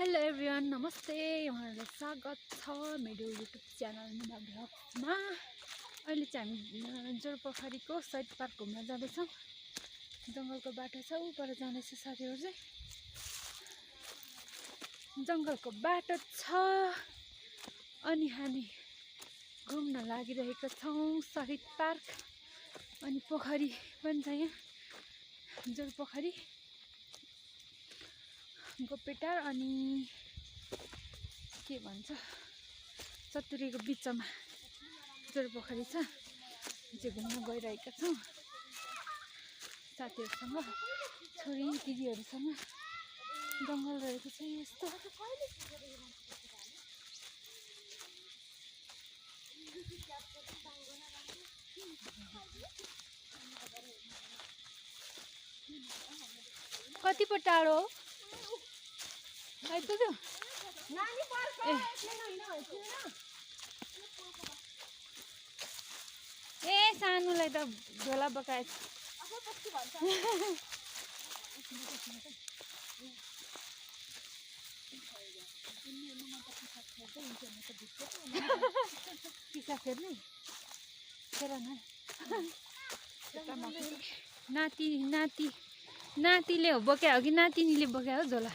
Hello everyone, नमस्ते। यहाँलाई स्वागत छ मेरो युट्युब च्यानल मुना भ्लग्समा। अहिले चाहिँ हामी जोरपोखरीको साइड पार्क घुम्न जाँदैछौँ। जङ्गलको बाटो छ, उपर जाँदैछ साथीहरू चाहिँ। जङ्गलको बाटो छ अनि हामी घुम्न लागिरहेका छौँ शहीद पार्क। अनि पोखरी पनि छ यहाँ, जोरपोखरी गोपेटार अनि के भन्छ सत्तुरीको बिचमा जोरपोखरी छ। चाहिँ घुम्न गइरहेका छौँ साथीहरूसँग, छोरी दिदीहरूसँग। जङ्गल रहेको छ यस्तो। कति पो टाढो हो? आइपुग्यो? ए सानोलाई त झोला बोकाएछ। पिसा फेर्ने फेर न। नातिले हो बोक्या हो कि नातिनीले बोक्या हो झोला?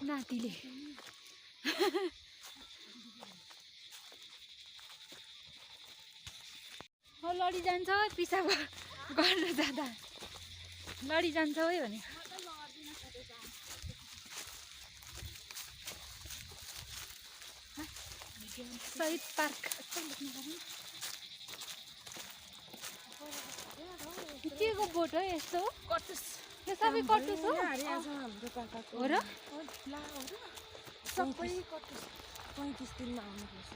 नातिले। हो लडी जान्छ है, पिसाब गर्न जाँदा लडी जान्छ है भने। शहीद पार्क के को बोट हो यस्तो? कटुस। यो सबै कटुस हो? हो र? सबै कटुस 35 दिनमा आउनुपर्छ।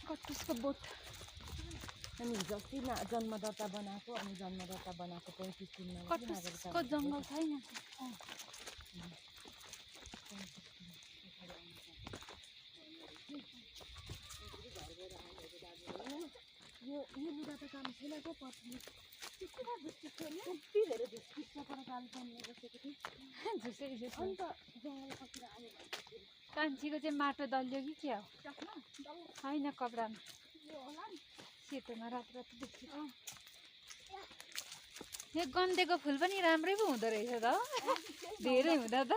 कटुसको बोट। अनि हिजो अस्ति जन्मदत्ता बनाएको, अनि जन्मदत्ता बनाएको 35 दिनमा कटुसको जङ्गल छैन। यो लुगा त काम छैन को पर्छ। कान्छीको चाहिँ माटो दल्यो कि क्या हो? होइन, कपडामा सेतोमा रातो रातो देख्छु। यो गन्देको फुल पनि राम्रै पो हुँदो रहेछ त, धेरै हुँदा त।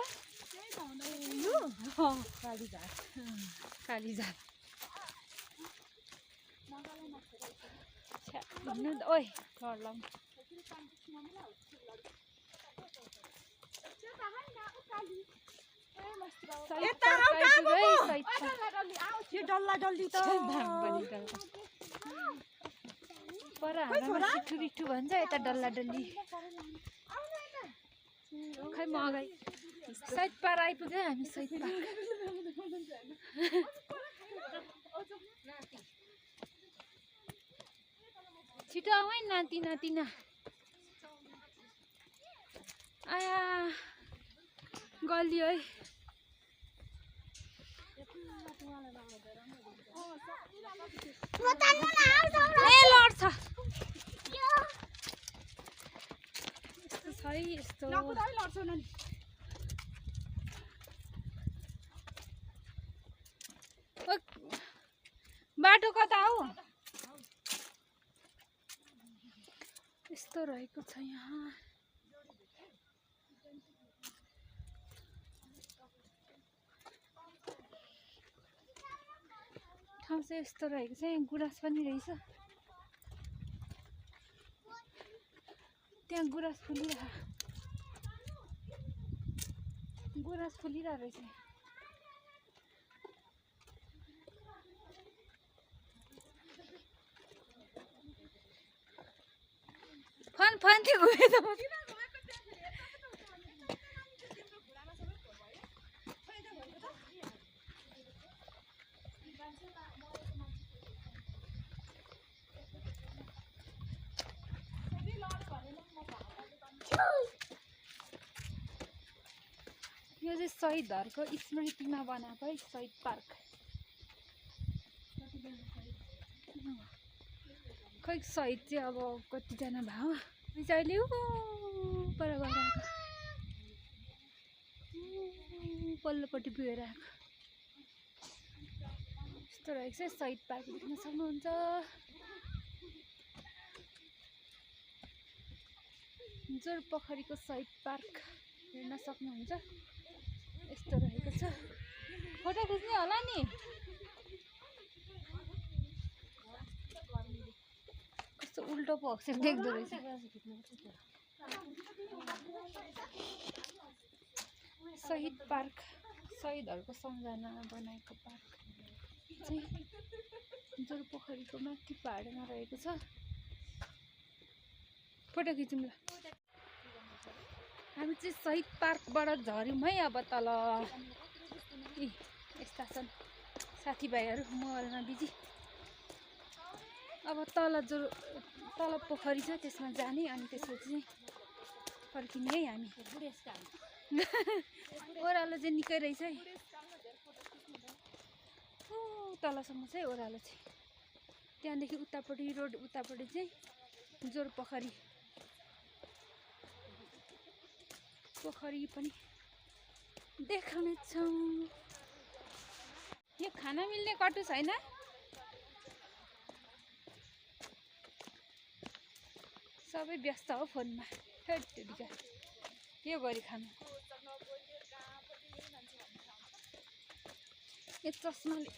कालीझार ओइ लड्लाउँ। डल्ला डल्ली त पर हाम्रोमा रिठु रिठु भन्छ, यता डल्ला डल्ली। खै म अगाडि साइड पार आइपुग्यो हामी। साइड पार छिटो आऊ है नाति नातिना। आया गलियो है। ए लड्छ यस्तो छ है यस्तो। बाटो कता हो? यस्तो रहेको छ यहाँ। ठाउँ चाहिँ यस्तो रहेको छ। यहाँ गुराँस पनि रहेछ। त्यहाँ गुराँस फुलिरहेको रहेछ। फन थियो गयो त। यो चाहिँ शहीदहरूको स्मृतिमा बनाएको है शहीद पार्क। खै शहीद चाहिँ अब कतिजना भयो? अहिले पर गएर पल्लोपट्टि पुगेर आएको यस्तो रहेको छ शहीद पार्क देख्न सक्नुहुन्छ जोरपोखरीको शहीद पार्क हेर्न सक्नुहुन्छ यस्तो रहेको छ फोटो खिच्ने होला नि कस्तो उल्टो पक्ष देख्दो रहेछ शहीद पार्क शहीदहरूको सम्झनामा बनाएको पार्क चाहिँ जोरपोखरीको माथि पहाडमा रहेको छ फोटो खिचौँ ल हामी चाहिँ शहीद पार्कबाट झऱ्यौँ है अब तल यस्ता छन् साथीभाइहरू मोबाइलमा बिजी अब तल पोखरी छ त्यसमा जाने अनि त्यसपछि चाहिँ फर्किने है हामी ओह्रालो चाहिँ निकै रहेछ है तलसम्म चाहिँ ओह्रालो चाहिँ त्यहाँदेखि उतापट्टि रोड उतापट्टि चाहिँ जोरपोखरी पोखरी पनि देखाउनेछौँ यो खाना मिल्ने कटु छैन सबै व्यस्त हो फोनमा हेर्दिका के गरी खानु यो चस्माले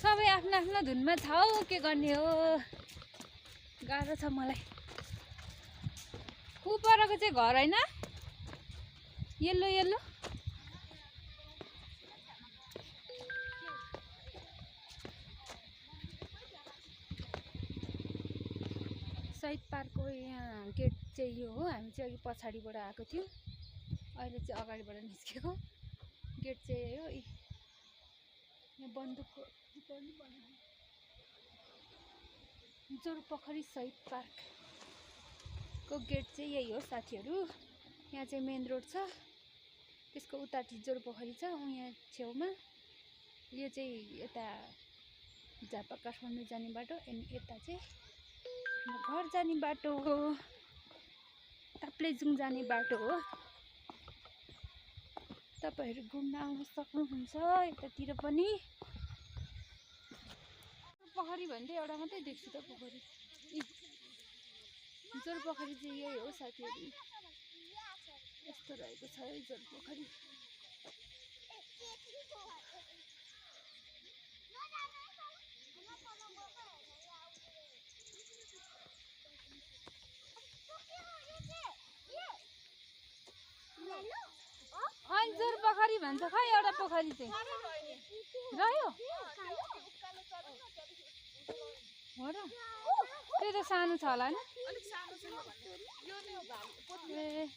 सबै आफ्नो आफ्नो धुनमा छ हौ के गर्ने हो गाह्रो छ मलाई ऊ परको चाहिँ घर होइन येल्लो येल्लो शहीद पार्कको यहाँ गेट चाहिँ यो हो हामी चाहिँ अघि पछाडिबाट आएको थियौँ अहिले चाहिँ अगाडिबाट निस्केको गेट चाहिँ यही हो यहाँ बन्दुकको जोरपोखरी शहीद पार्कको गेट चाहिँ यही हो साथीहरू यहाँ चाहिँ मेन रोड छ त्यसको उतापट्टि जोरपोखरी छ यहाँ छेउमा यो चाहिँ यता झापा काठमाडौँ जाने बाटो अनि यता चाहिँ घर जाने बाटो हो ताप्लेजुङ जाने बाटो हो तपाईहरु घुम्न आउन सक्नुहुन्छ यतातिर पनि पोखरी भन्दै एउटा मात्रै देख्छु त पोखरी जोरपोखरी चाहिँ यही हो साथीहरु यस्तो रहेको छ है जोरपोखरी जोरपोखरी भन्छ खै एउटा पोखरी चाहिँ रह्यो हो र त्यो त सानो छ होला नि ए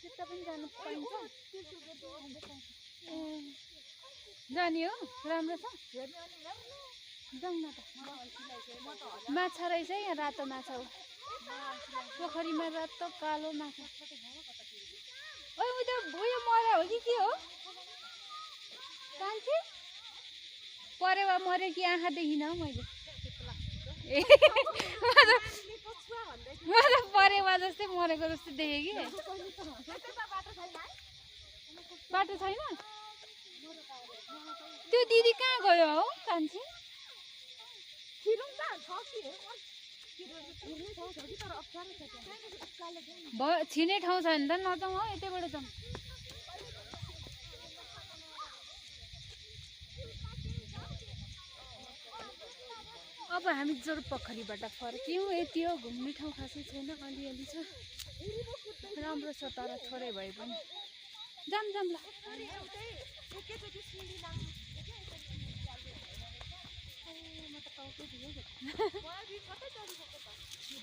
त्यता पनि जानु पाइन्छ ए जाने हो राम्रो छ जाउँ न त माछा रहेछ यहाँ रातो माछा हो पोखरीमा रातो कालो माछा ओइ उता उयो मर्या हो कि के हो कान्छी परेवा मर्यो कि आँखा देखिन हौ मैले ए म त परेवा जस्तै मरेको जस्तै देखेँ कि बाटो छैन त्यो दिदी कहाँ गयो हौ कान्छी छिने ठाउँ छ भने त नजाउँ हौ यतैबाट जाउँ अब हामी जोरपोखरीबाट फर्क्यौँ यति हो घुम्ने ठाउँ खासै छैन अलिअलि छ राम्रो छ तर थोरै भए पनि जाऊँ ल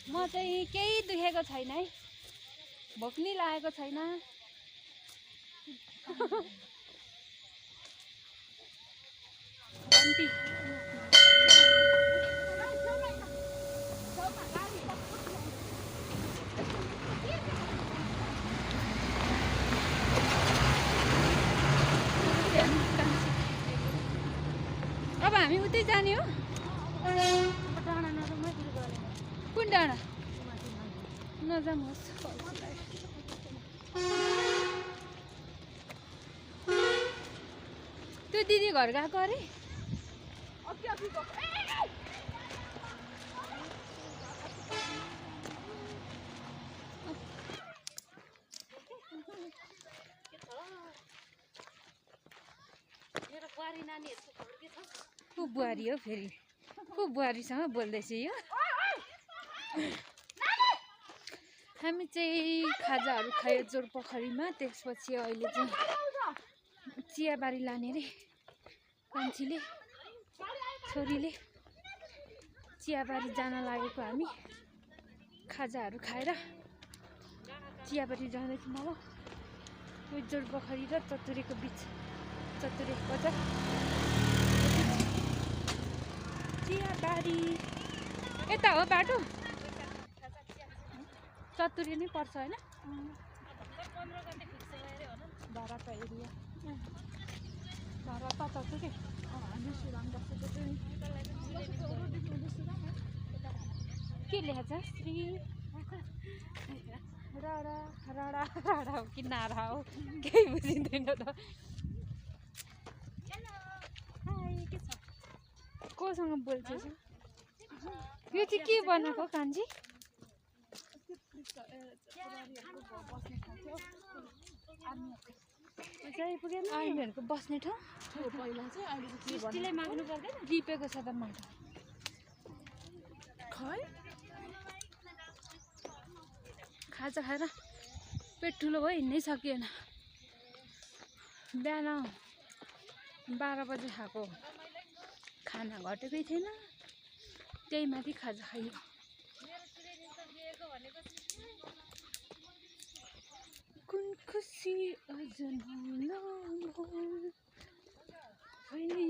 म चाहिँ केही दुखेको छैन है भोक नि लागेको छैन कुन डाँडा नजानुहोस् त्यो दिदी घर गएको अरे को बुहारी हो फेरि को बुहारीसँग बोल्दैछ यो हामी चाहिँ खाजाहरू खायो जोरपोखरीमा त्यसपछि अहिले चाहिँ चियाबारी लाने रे कान्छीले छोरीले चियाबारी जान लागेको हामी खाजाहरू खाएर चियाबारी जाँदैछौँ अब यो जोरपोखरी र चतुरेको बिच चतुरे बजार चियाबारी यता हो बाटो चतुरे नै पर्छ होइन बाराका एरिया बाराका चतुरे के लेखेको छ श्री राडा राडा राडा हो कि नारा हो केही बुझिँदैन त के छ कोसँग बोल्छ यो चाहिँ के बनाएको कान्छी आर्मीहरूको बस्ने ठाउँ पहिला चाहिँ अहिले के स्टिलै माग्नु पर्दैन रिपेको छ त माटो खै खाजा खाएर पेट ठुलो भयो हिँड्नै सकिएन बिहान 12 बजे खाएको खाना घटेकै थिएन त्यही माथि खाजा खाइयो कुन खुसी अजन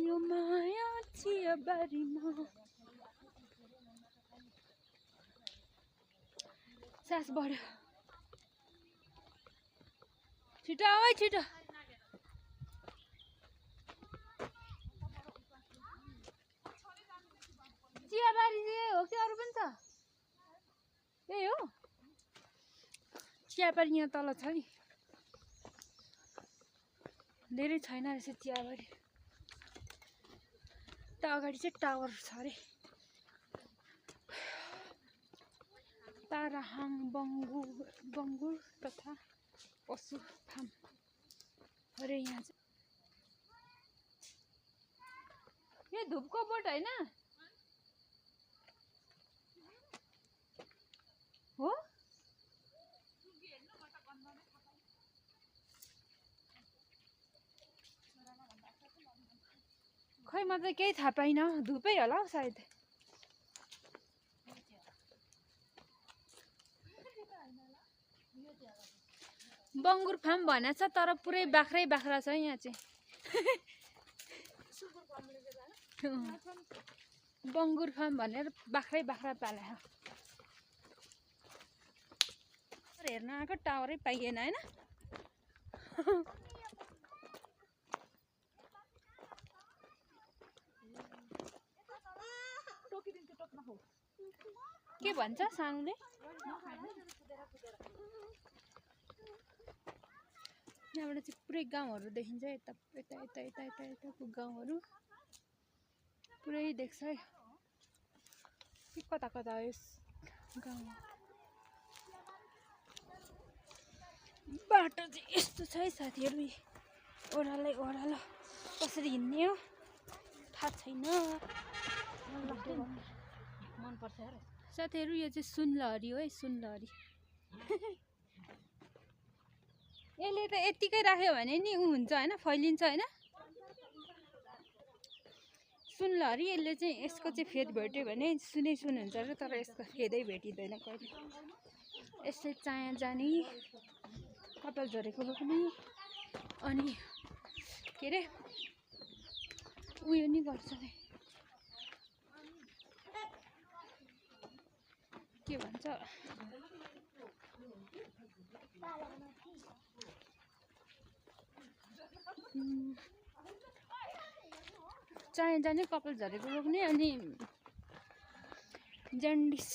यो माया चियाबारीमा सास बढ्यो छिटो आऊ है छिटो चियाबारी हो कि अरू पनि छ त्यही हो चियाबारी यहाँ तल छ नि धेरै छैन रहेछ चियाबारी त अगाडि चाहिँ टावर छ अरे ताराहाङ बङ्गुर तथा पशु फार्म अरे यहाँ चाहिँ यो धुपको बोट होइन हो खै म त केही थाहा पाइनँ धुपै होला हौ सायद बङ्गुर फार्म भनेको छ तर पुरै बाख्रै बाख्रा छ यहाँ चाहिँ बङ्गुर फार्म भनेर बाख्रै बाख्रा पाले हेर्न आएको टावरै पाइएन होइन के भन्छ सानुले यहाँबाट चाहिँ पुरै गाउँहरू देखिन्छ यता यता यता यता यता यताको गाउँहरू पुरै देख्छ है के कता कता हो यस गाउँ बाटो चाहिँ यस्तो छ है साथीहरू ओह्रालै ओह्रालो कसरी हिँड्ने हो थाहा छैन मनपर्छ र साथीहरू यो चाहिँ सुनलहरी हो है सुनलहरी यसले त यतिकै राख्यो भने नि ऊ हुन्छ होइन फैलिन्छ होइन सुनलहरी यसले चाहिँ यसको चाहिँ फेद भेट्यो भने सुनै सुन हुन्छ र तर यसको फेदै भेटिँदैन कहिले यसले चाया जाने कपाल झरेको पनि अनि के अरे उयो नि गर्छ अरे के भन्छ चाहे जाने कपाल झरेको रोक्ने अनि जन्डिस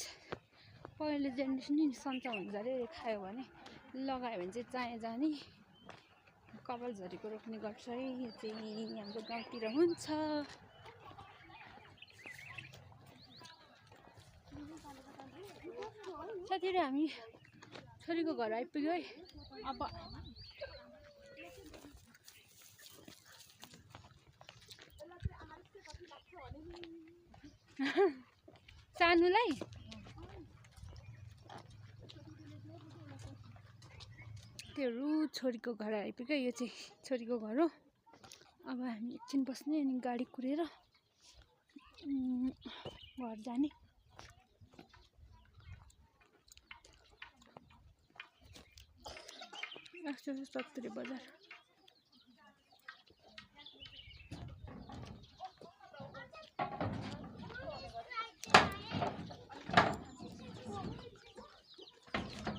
पहिलो जेनेरेसन नि सन्चो हुन्छ अरे खायो भने लगायो भने चाहिँ चाया जाने कपाल झरीको रोक्ने गर्छ है यो चाहिँ हाम्रो गाउँतिर हुन्छ साथीहरु हामी छोरीको घर आइपुग्यो है अब सानुलाई त्योहरू छोरीको घर आइपुग्यो यो चाहिँ छोरीको घर हो अब हामी एकछिन बस्ने अनि गाडी कुरेर घर जाने आएको 70 बजार